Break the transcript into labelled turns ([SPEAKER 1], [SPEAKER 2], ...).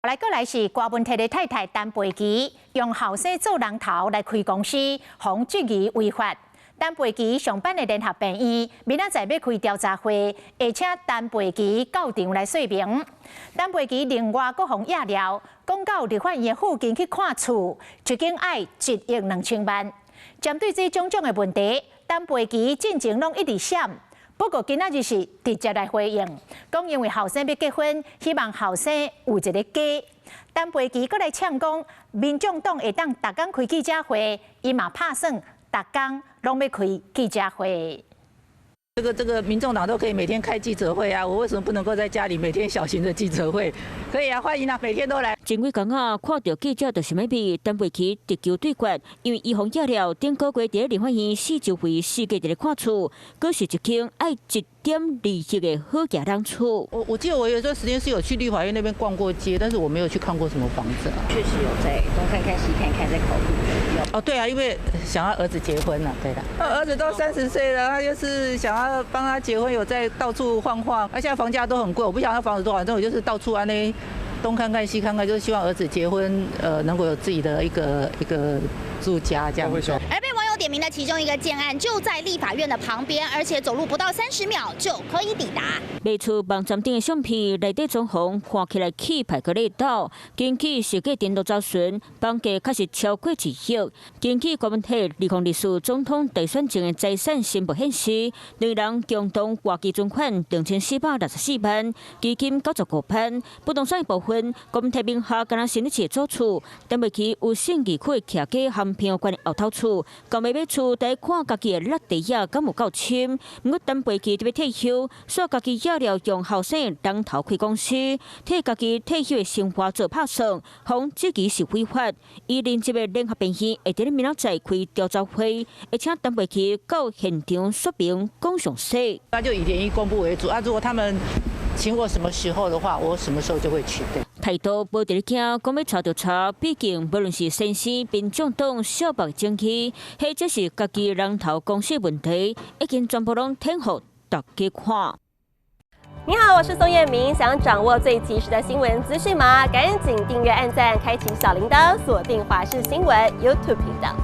[SPEAKER 1] 來過來是郭文鐵的太太陳培琪，用後生做人頭來開公司，予質疑違法。陳培琪上班的聯合病院，明仔載欲開調查會，會請陳培琪到場來說明。陳培琪另外閣予野料，講到立法院附近去看厝，一間愛1億2千萬。針對這種種的問題，陳培琪進前攏一直閃。不過今仔日是直接來回應，講因為後生欲結婚，希望後生有一个家。陳培琪閣來嗆講，民眾黨會當逐工開記者會，伊嘛拍算逐工攏欲開記者會。
[SPEAKER 2] 這個民眾黨都可以每天開記者會啊，我為什麼不能夠在家裡每天小型的記者會？可以啊，歡迎啊，每天都來。
[SPEAKER 3] 前幾工啊，看著記者就是欲避，陳培琪直球對決，因為伊予野料頂個月佇立法院四周圍四界佇咧看厝，閣是一間愛1.2億的好價人厝。
[SPEAKER 2] 我記得我有段時間是有去立法院那邊逛過街，但是我沒有去看過什麼房子。
[SPEAKER 4] 確實有在東看看西看看，在考慮。
[SPEAKER 2] 哦，對啊，因為想要兒子結婚了，對的。兒子都30歲了，他就是想要幫他結婚，有在到處晃晃。而現在房價都很貴，我不想要房子多，反正我就是到處按呢東看看西看看，就是希望兒子結婚，能夠有自己的一個住家這樣子。
[SPEAKER 5] 而被網友點名的其中一個建案就在立法院的旁邊，而且走路不到30秒就可以抵達。
[SPEAKER 3] 賣厝網站頂的相片內底裝潢看起來氣派閣咧鬥。根據設計電腦查詢，房價確實超過1億。根據郭文鐵2024總統大選前的財產申報顯示，兩人共同活期存款2464萬，基金95萬，不動產部分，郭文鐵名下敢若新北市的祖厝，陳培琪有信義區的徛家和平縣的後頭厝，講欲買厝，得看家己的落地額敢有夠深。毋過陳培琪欲退休，煞家己野料用後生人頭開公司，替家己退休的生活做拍算，予質疑是違法。伊任職的聯合病院會佇咧明仔載開調查會，會請陳培琪到現場說明講詳細。
[SPEAKER 2] 那就以聯醫公布為主啊！如果他們請我什麼時候的話，我什麼時候就會去。對。
[SPEAKER 3] 態度無佇咧驚，講欲查就查，畢竟無論是先生、民眾黨、小白爭議，或者是家己人頭公司問題，已經全部攏展予大家看。
[SPEAKER 6] 你好，我是宋彥明，想掌握最及時的新聞資訊嗎？趕緊訂閱、按讚、開啟小鈴鐺，鎖定華視新聞 YouTube 頻道。